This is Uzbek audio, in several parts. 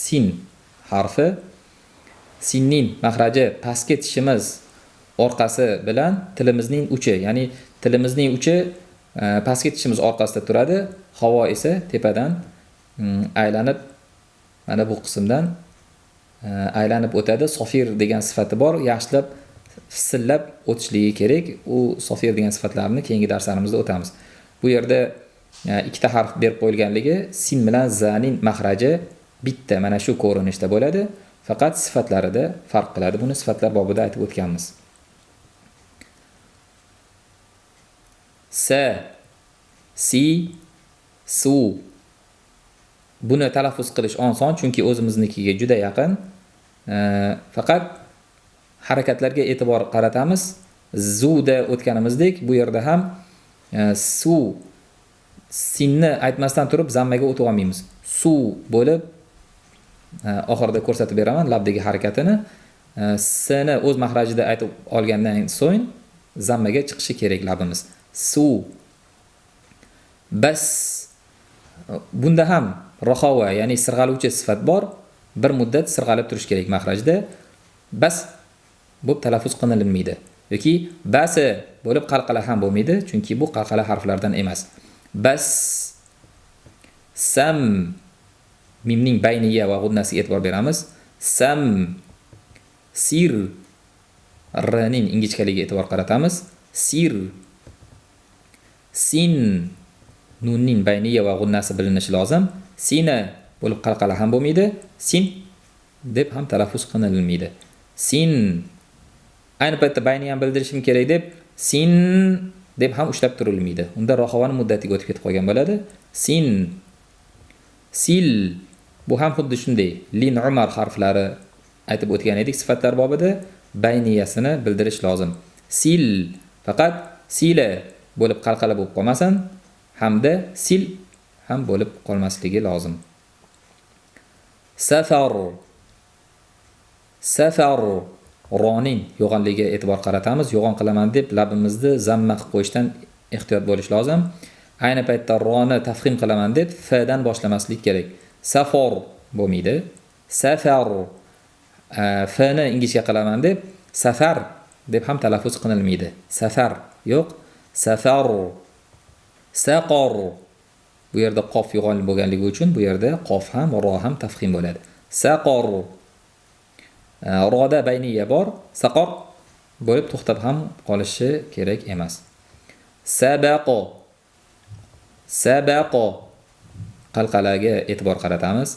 Sin harfi. Sinning mahraji pastki tishimiz orqasi bilan tilimizning uchi, ya'ni tilimizning uchi pastki tishimiz orqasida turadi, havo esa tepadan aylanib mana bu qismdan aylanib o'tadi. Sofir degan sifati bor, yaxshilab fisillab o'tishligi kerak. U sofir degan sifatlarni keyingi darslarimizda o'tamiz. Bu yerda ikkita harf berib qo'yilganligi sin bilan zaning mahraji bitta mana shu ko'rinishda bo'ladi. Faqat sifatlarida farq qiladi. Buni sifatlar bobida aytib o'tganmiz. Sa, si, su. Buni talaffuz qilish oson, chunki o'zimiznikiga juda yaqin. Faqat harakatlarga e'tibor qaratamiz. Zuda o'tganimizdek, bu yerda ham su sinni aytmasdan turib zammaga o'tib olmaymiz. Su bo'lib oxirida ko'rsatib beraman labdagi harakatini. S ni o'z mahrajida aytib olgandan so'ng zammaga chiqishi kerak labimiz. Su. Bas. Bunda ham raxova, ya'ni sirg'aluvchi sifat bor. Bir muddat sirg'alib turish kerak mahrajda. Bas bo'lib talaffuz qilinmaydi yoki basi bo'lib qalqala ham bo'lmaydi, chunki bu qalqala harflardan emas. Bas, sam, mimning bayniya va g'unnasiga e'tibor beramiz. Sam, sir, r ning ingichkaligiga e'tibor qaratamiz. Sir, sin, nunning bayniya va g'unnasi bilinishi lozim. Sina bo'lib qalqala ham bo'lmaydi, sin deb ham talaffuz qilinmaydi. Sin, ayni paytda bayni ham bildirishim kerak deb sin deb ham ushlab turilmaydi. Unda rohavani muddatiga o'tib ketib qolgan bo'ladi. Sin, sil, bu ham xuddi shunday. Lin Umar harflari aytib o'tgan edik sifatlar bobida, bayniyasini bildirish lozim. Sil faqat sila bo'lib qalqala bo'lib qolmasin, hamda sil ham bo'lib qolmasligi lozim. Safar, safar, roning yo'g'onligiga e'tibor qaratamiz. Yo'g'on qilaman deb labimizni zamma qilib qo'yishdan ehtiyot bo'lish lozim. Ayni paytda roni tafxim qilaman deb f dan boshlamaslik kerak. Safor bo'lmaydi. Safar, f ni ingichka qilaman deb safar deb ham talaffuz qilinmaydi. Safar yo'q, safar, saqor. Bu yerda qof yo'g'on bo'lganligi uchun bu yerda qof ham ro ham tafxim bo'ladi. Saqor, roda bayniya bor, saqor bo'lib to'xtab ham qolishi kerak emas. Sabaqo, sabaqo, qalqalaga e'tibor qaratamiz.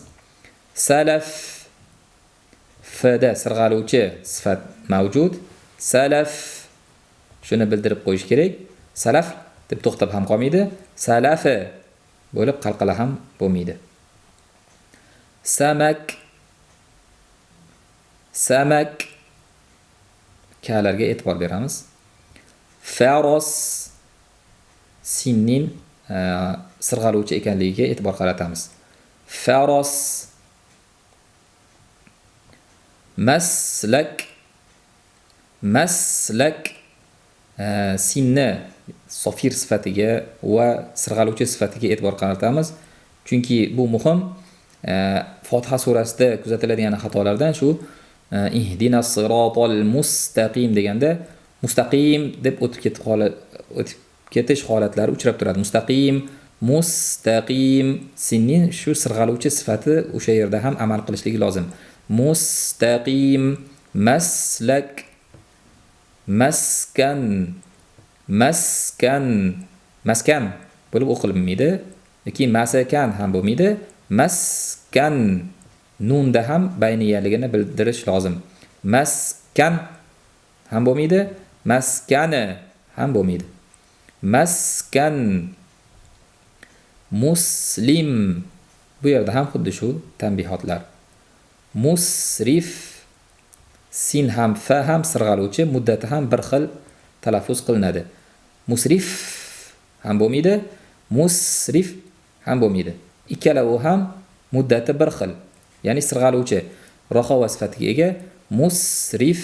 Salaf, fda sirg'aluvchi sifat mavjud. Salaf, shuni bildirib qo'yish kerak. Salaf deb to'xtab ham qolmaydi. Salafi bo'lib qalqala ham bo'lmaydi. Samak, samak, kalarga e'tibor beramiz. Faros, sinning sirg'aluvchi ekanligiga e'tibor qaratamiz. Faros, maslak, maslak, sinni sofir sifatiga va sirg'aluvchi sifatiga e'tibor qaratamiz. Chunki bu muhim. Fotiha surasida kuzatiladigan xatolardan shu ihdinas sirotol mustaqim deganda mustaqim deb o'tib ketish holatlari uchrab turadi. Mustaqim, mustaqim, sinning shu sirg'aluvchi sifati o'sha yerda ham amal qilishligi lozim. Mustaqim, maslak, maskan, maskan, maskan bo'lib o'qilmaydi yoki masakan ham bo'lmaydi. Maskan, nunda ham bayniyaligini bildirish lozim. Maskan ham bo'lmaydi, maskani ham bo'lmaydi. Maskan, muslim, bu yerda ham xuddi shu tanbihotlar. Musrif, sin ham fa ham sirg'aluvchi, muddati ham bir xil talaffuz qilinadi. Musrif ham bo'lmaydi, musrif ham bo'lmaydi. Ikkalovi ham muddati bir xil, ya'ni sirg'aluvchi raxova sifatiga ega. Musrif,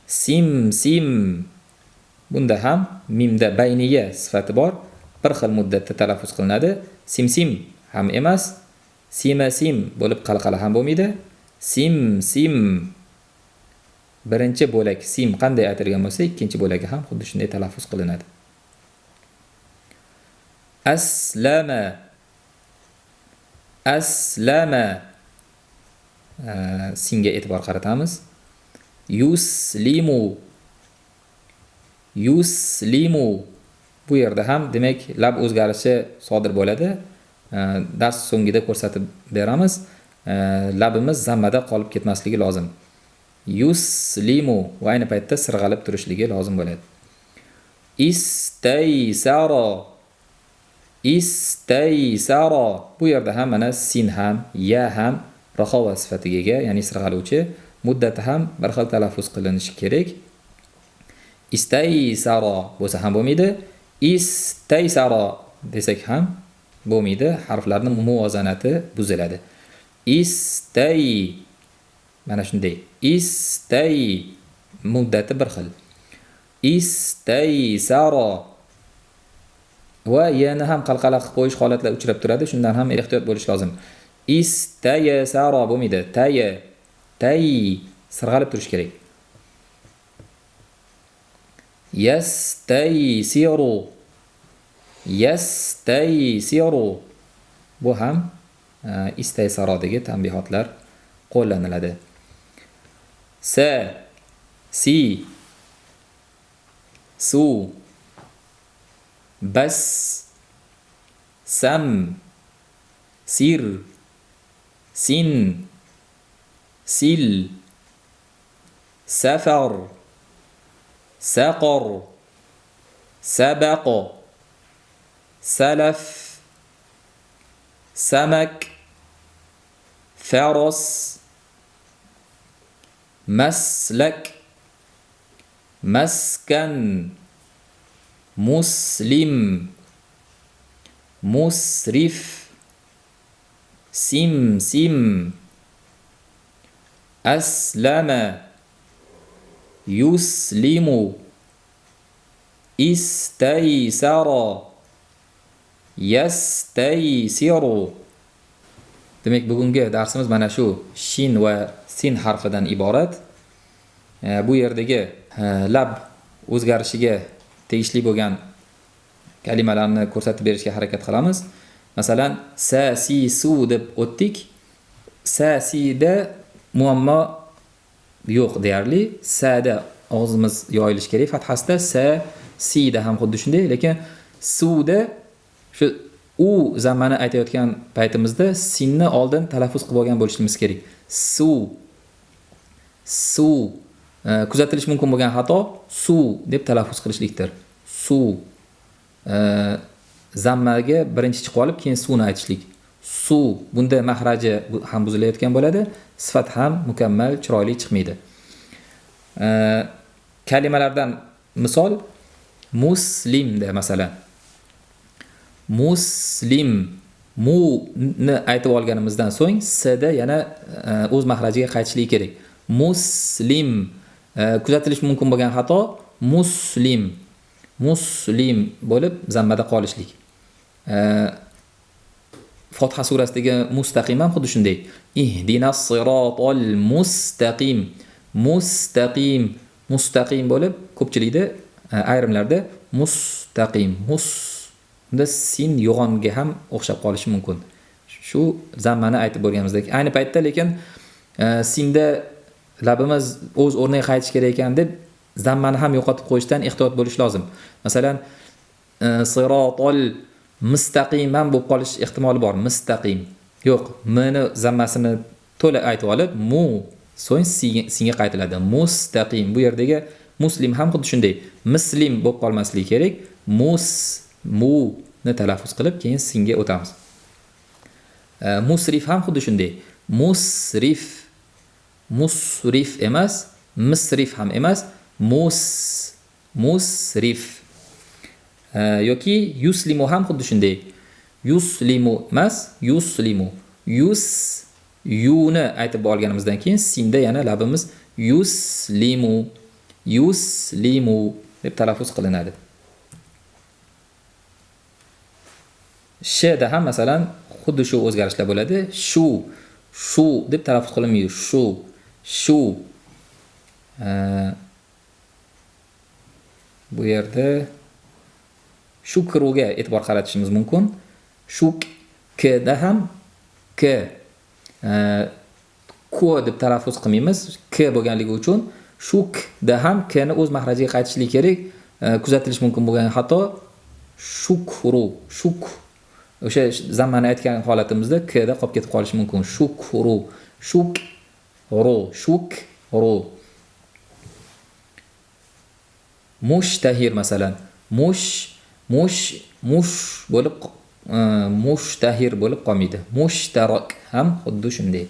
sim, sim, bunda ham mimda bayniya sifati bor, bir xil muddatda talaffuz qilinadi. Sim, sim ham emas, Sima sim bo'lib qalqala ham bo'lmaydi. Sim sim. Birinchi bo'lak sim qanday aytilgan bo'lsa, ikkinchi bo'lagi ham xuddi shunday talaffuz qilinadi. Aslama. Aslama. Singa e'tibor qaratamiz. Yuslimu. Yuslimu. Bu yerda ham demak lab o'zgarishi sodir bo'ladi. Dars so'ngida ko'rsatib beramiz. Labimiz zammada qolib ketmasligi lozim. Yuslimu va ayni paytda sirg'alib turishligi lozim bo'ladi. Istaysara. Istaysara. Bu yerda ham mana sin ham, ya ham raxova sifatiga ega, ya'ni sirg'aluvchi, muddati ham bir xil talaffuz qilinishi kerak. Istaysara bo'lsa ham bo'lmaydi, istaysara desak ham bo'lmaydi, harflarning muvozanati buziladi. Istay, mana shunday. Istay muddati bir xil. Istaysara va yana ham qalqala qilib qo'yish holatlar uchrab turadi, shundan ham ehtiyot bo'lish lozim. Istaysara bo'lmaydi. Tay, tay sirg'alib turish kerak. Yastaysiru. Yastaysiru. Bu ham istaysarodagi tanbihotlar qo'llaniladi. Sa, si, su, bas, sam, sir, sin, sil, safar, saqar, sabaq, salaf, samak, faras, maslak, maskan, muslim, musrif, simsim, aslama, yuslimu, istaysara, yastaysiru. Demak, bugungi darsimiz mana shu shin va sin harfidan iborat. Bu yerdagi lab o'zgarishiga tegishli bo'lgan kalimalarni ko'rsatib berishga harakat qilamiz. Masalan, sa, si, su deb o'tdik. Sa, si da muammo yo'q deyarli. Sa da og'zimiz yoyilishi kerak fathasida, sa, si da ham xuddi shunday, lekin su da shu u zammani aytayotgan paytimizda sinni oldin talaffuz qilib olgan bo'lishimiz kerak. Su, su kuzatilishi mumkin bo'lgan xato su deb talaffuz qilishlikdir. Su zammaga birinchi chiqib olib, keyin suni aytishlik. Su bunda mahraji ham buzilayotgan bo'ladi, sifat ham mukammal chiroyli chiqmaydi. Kalimalardan misol muslimda masalan. Muslim, mu ni aytib olganimizdan so'ng s da yana o'z mahrajiga qaytishligi kerak. Muslim kuzatilishi mumkin bo'lgan xato muslim, muslim bo'lib zammada qolishlik. Fotiha surasidagi mustaqim ham xuddi shunday. Ihdinas sirotol mustaqim, mustaqim, mustaqim bo'lib ko'pchilikda ayrimlarda mustaqim, mus unda sin yo'g'onga ham o'xshab qolishi mumkin. Shu zammani aytib bo'lganimizdek. Ayni paytda lekin sinda labimiz o'z o'rniga qaytish kerak ekan deb zammani ham yo'qotib qo'yishdan ehtiyot bo'lish lozim. Masalan, sirotol mustaqim ham bo'lib qolish ehtimoli bor. Mustaqim. Yo'q, m ni zammasini to'la aytib olib, mu so'ng singa qaytiladi. Mustaqim. Bu yerdagi muslim ham xuddi shunday. Muslim bo'lib qolmasligi kerak. Mus, mu ni talaffuz qilib, keyin singa o'tamiz. Musrif ham xuddi shunday. Musrif, musrif emas, misrif ham emas, mus, musrif. Yoki yuslimu ham xuddi shunday. Yuslimu emas, yuslimu. Yus, yuni aytib olganimizdan keyin sinda yana labimiz yuslimu, yuslimu deb talaffuz qilinadi. Sh da ham masalan xuddi shu o'zgarishlar bo'ladi. Shu, shu deb talaffuz qilinmaydi. Shu, shu. Bu yerda shukruga e'tibor qaratishimiz mumkin. Shuk k da ham k ko deb talaffuz qilmaymiz. K bo'lganligi uchun shuk da ham k ni o'z mahrajiga qaytishlik kerak. Kuzatilishi mumkin bo'lgan xato shukru, shuk. O'sha zammani aytgan holatimizda k da qolib ketib qolishi mumkin. Shukru, shuk ru, shuk ru. Mushtahir masalan, mush, mush, mush bo'lib, mushtahir bo'lib qolmaydi. Mushtarak ham xuddi shunday.